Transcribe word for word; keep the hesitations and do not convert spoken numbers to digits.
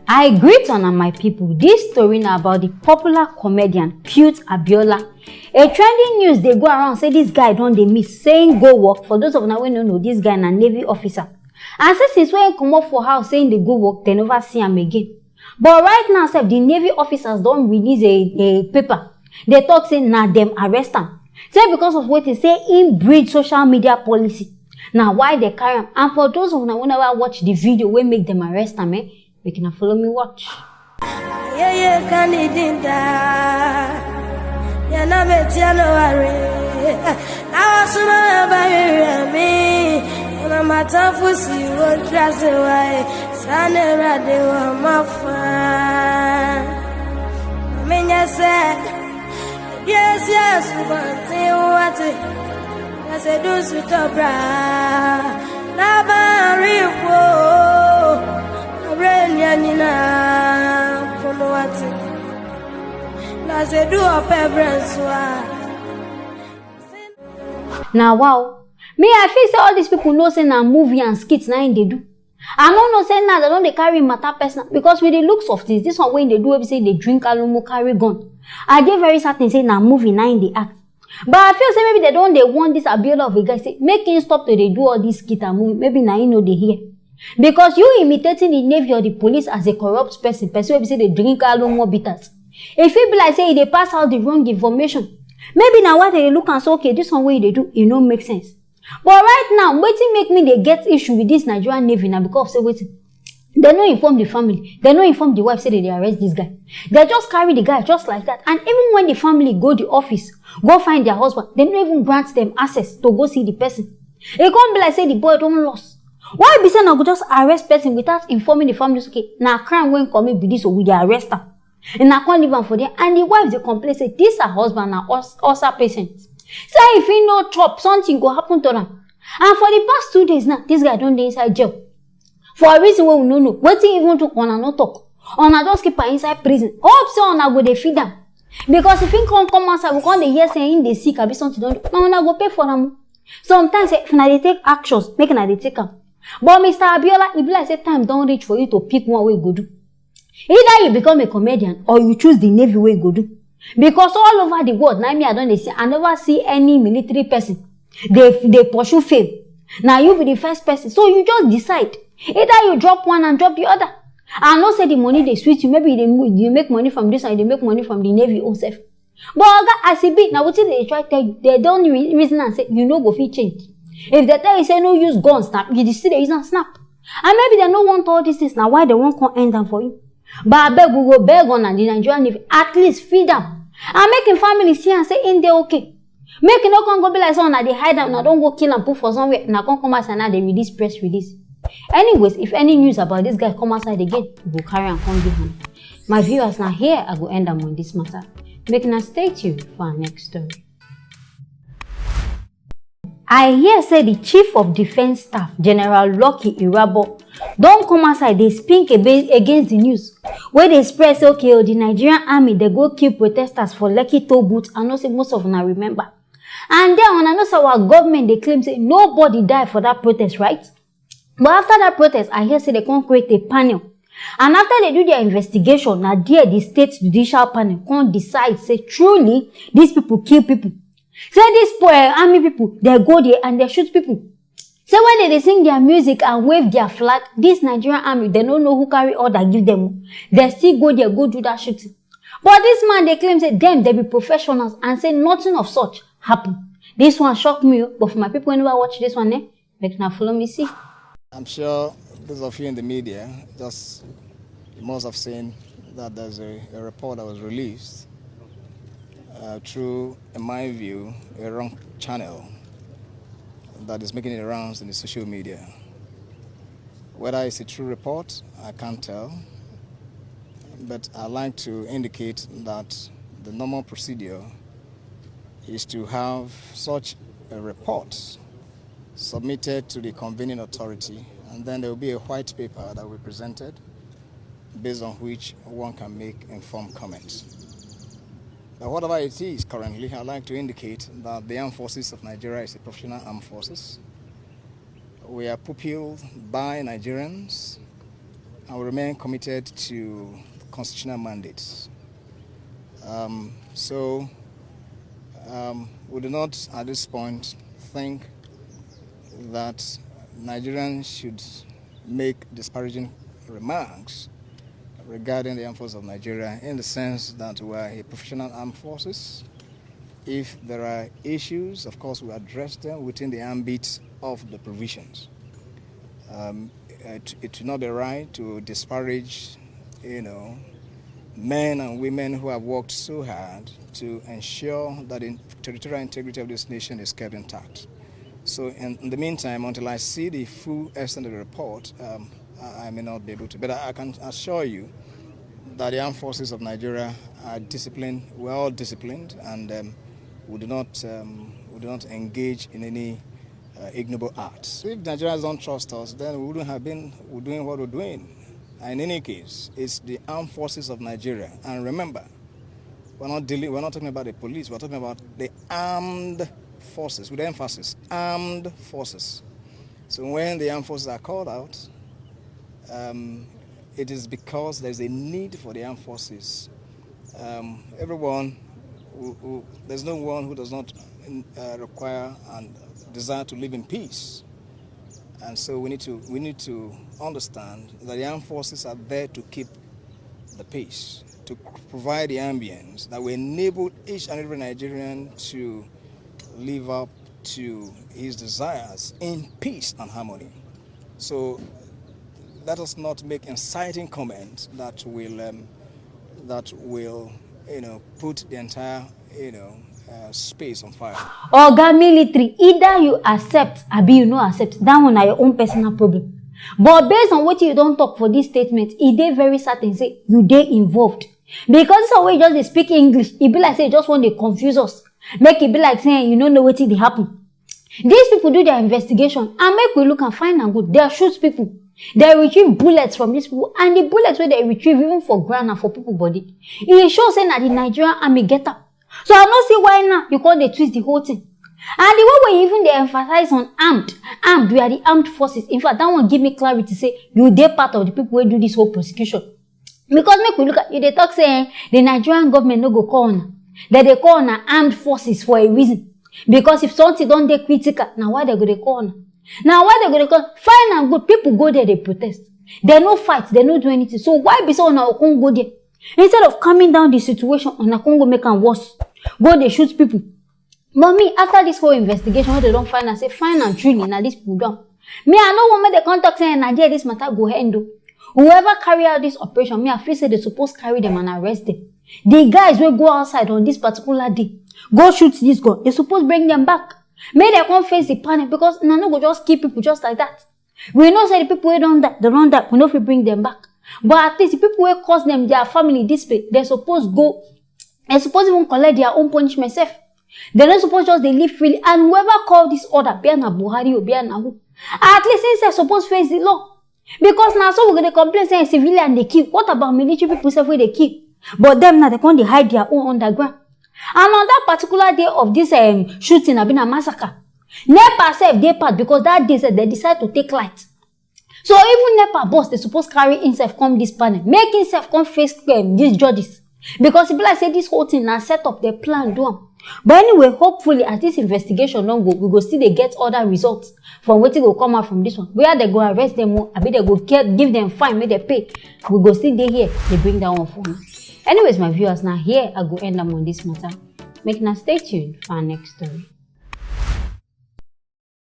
I greet una, my people. This story na about the popular comedian Cute Abiola. A trending news dey go around say this guy don dey miss, saying go work. For those of una wey no know, this guy na navy officer. And say since wey he comot for house, saying dey go work, they never see am again. But right now sef, the navy officers don release a, a paper. They talk say na dem arrest am. Say because of wetin, say im breach social media policy. Na why they carry am. And for those of una wey never watch the video wey make dem arrest am, eh, make una follow me watch. Yeye kanidinda. Yana metiano are. Awasuma ya bayami. Yana matafu si wo trase wai. Sane rade wa mafa. Menya se. Yes, yes, what you want. I said, do su tobra. Nabari wo. Abrenya nina. Kono wati. Na se do a pebren swa. Na wow. Me, I feel say all these people know say na movie and skits na im dey do. I no know say now they don dey carry matter personal, because with the looks of things, this one wey im dey do, wey be say e dey drink alomo, carry gun, I dey very certain say na movie na im dey act. But I feel say maybe they don dey warn this Abiola of a guy say make him stop to dey do all this skit and movie. Maybe na him no dey hear. Because you imitating the navy or the police as a corrupt person, person wey be say dey drink alomo bitters, e fit be like say e dey pass out the wrong information. Maybe na why they dey look am say, okay, this one wey you dey do, e no make sense. But right now, wetin make me dey get issue with this Nigerian navy na because of say wetin, they no inform the family, they no inform the wife say they dey arrest this guy. They just carry the guy just like that. And even when the family go the office, go find their husband, they no even grant them access to go see the person. E come be like say the boy don lost. Why be say una go just arrest person without informing the family? Okay, na crime wey commit be this, so we dey arrest am. Una come leave am for there, and the wife dey complain say this her husband na ul-, ulcer patient. Say if he no chop, something go happen to am. And for the past two days now, this guy don dey inside jail for a reason wey we no know. Wetin even do, una no talk. Una just keep am inside prison. Hope say una go dey feed am. Because if he come come outside, we come dey hear say he dey sick, abi something don do. Na una go pay for am. Sometimes, eh, if una dey take actions, make una dey take am. But Mister Abiola, e be like say time don reach for you to pick one wey you go do. Either you become a comedian or you choose the navy wey you go do. Because all over the world, na me I don dey see, I never see any military person dey, dey pursue fame. Na you be the first person. So you just decide. Either you drop one and drop the other. I know say the money dey sweet you. Maybe you dey mo-, you make money from this one, you dey make money from the navy own self. But oga, as e be, na wetin they dey try tell you. They don re-, reason am say you no go fit change. If they tell you say no use gun snap, you dey still dey use am snap. And maybe they no want all these things, na why they wan come end am for you. But abeg, we go beg una, the Nigerian navy, at least feed am and make him family see am say him dey okay. Make e no come go be like say una dey hide am, una don go kill am put for somewhere, una come come outside now dey release press release. Anyways, if any news about this guy come outside again, we go carry am come give una. My viewers, na here I go end am on this matter. Make una stay tuned for our next story. I hear say the chief of defense staff, General Lucky Irabo, don come outside dey speak abe-, against the news wey dey spread say, okay, oh, the Nigerian army dey go kill protesters for Lekki toll booth. I know say most of una remember. And then una know say our government dey claim say nobody die for that protest, right? But after that protest, I hear say they come create a panel. And after they do their investigation, na there the state judicial panel come decide say truly these people kill people. Say these poor, eh, army people, they go there and they shoot people. Say when they dey sing their music and wave their flag, this Nigerian army, they no know who carry order give them. They still go there, go do that shooting. But this man dey claim say dem, they be professionals and say nothing of such happen. This one shock me, oh, but for my people who never watch this one, eh, make una follow me see. I'm sure those of you in the media, just you must have seen that there's a, a report that was released uh, through, in my view, a wrong channel that is making the rounds in the social media. Whether it's a true report, I can't tell, but I like to indicate that the normal procedure is to have such a report submitted to the convening authority, and then there will be a white paper that will be presented, based on which one can make informed comments. But whatever it is currently, I'd like to indicate that the armed forces of Nigeria is a professional armed forces. We are pupilled by Nigerians, I will remain committed to constitutional mandates. Um, so um, we do not at this point think that Nigerians should make disparaging remarks regarding the armed forces of Nigeria, in the sense that we are a professional armed forces. If there are issues, of course, we address them within the ambit of the provisions. Um, it, it should not be right to disparage, you know, men and women who have worked so hard to ensure that the territorial integrity of this nation is kept intact. So in, in the meantime, until I see the full extent of the report, um, I, I may not be able to. But I, I can assure you that the armed forces of Nigeria are disciplined. We're all disciplined, and um, we do not um, we do not engage in any uh, ignoble acts. If Nigerians don't trust us, then we wouldn't have been doing what we're doing. And in any case, it's the armed forces of Nigeria. And remember, we're not dealing. We're not talking about the police. We're talking about the armed forces, with emphasis, armed forces. So when the armed forces are called out, um, it is because there's a need for the armed forces. Um, everyone, who, who, there's no one who does not uh, require and desire to live in peace. And so we need to we need to understand that the armed forces are there to keep the peace, to provide the ambience that will enable each and every Nigerian to live up to his desires in peace and harmony. So let us not make inciting comments that will um, that will you know put the entire you know uh, space on fire. Oga military, either you accept abi you no accept, that one na your own personal problem. But based on wetin you don talk for this statement, e dey very certain say you dey involved, because this one wey you just dey speak English, e be like say you just wan dey confuse us, make e be like say you no know wetin dey happen. These people do their investigation and make we look and find am good. They shoot people. They retrieve bullets from these people, and the bullets wey they retrieve, even for ground and for people body, e show say na the Nigerian army get am. So I no see why now you come dey twist the whole thing. And the way wey you even dey emphasize on armed, armed, we are the armed forces. In fact, that one give me clarity say you dey part of the people wey do this whole prosecution. Because make we look at, you dey talk say eh, the Nigerian government no go call una. Dem dey call una armed forces for a reason. Because if something don dey critical, na why dem go dey call una? Na why dem go dey call? Fine and good, people go there dey protest. Dem no fight, dem no do anything. So why be say una go come go there? Instead of calming down the situation, una come go make am worse. Go dey shoot people. But me, after this whole investigation, wey dem don find out say fine and truly na this people do am, me, I no wan make dem come talk say na there this matter go end o. Whoever carry out this operation, me, I feel say dem suppose carry dem and arrest dem. The guys wey go outside on this particular day, go shoot this gun, dem suppose bring dem back. Make dem come face the panel, because una no go just kill people just like that. We know say the people wey don die, dem don die. We no fit bring dem back. But at least the people wey cause dem, their family, this pain, dem suppose go, dem suppose even collect their own punishment sef. Dem no suppose just dey live freely. And whoever call this order, be na Buhari o, be na who, at least him sef suppose face the law. Because na so we go dey complain say civilian dey kill. What about military people sef wey dey kill? But dem now, dem come dey hide their own underground. And on that particular day of this um, shooting, abi na massacre, NEPA sef dey part, because that day sef dem decide to take light. So even NEPA boss, dem suppose carry himself come this panel, make himself come face um, these judges, because e be like say this whole thing na set up, dem plan do am. But anyway, hopefully, as this investigation don go, we go still dey get other results from wetin go come out from this one. Whether dem go arrest dem o, abi dem go get, give dem fine, make dem pay. We go still dey here dey bring that one for una. Anyways, my viewers, na here I go end am on this matter. Make una stay tuned for our next story.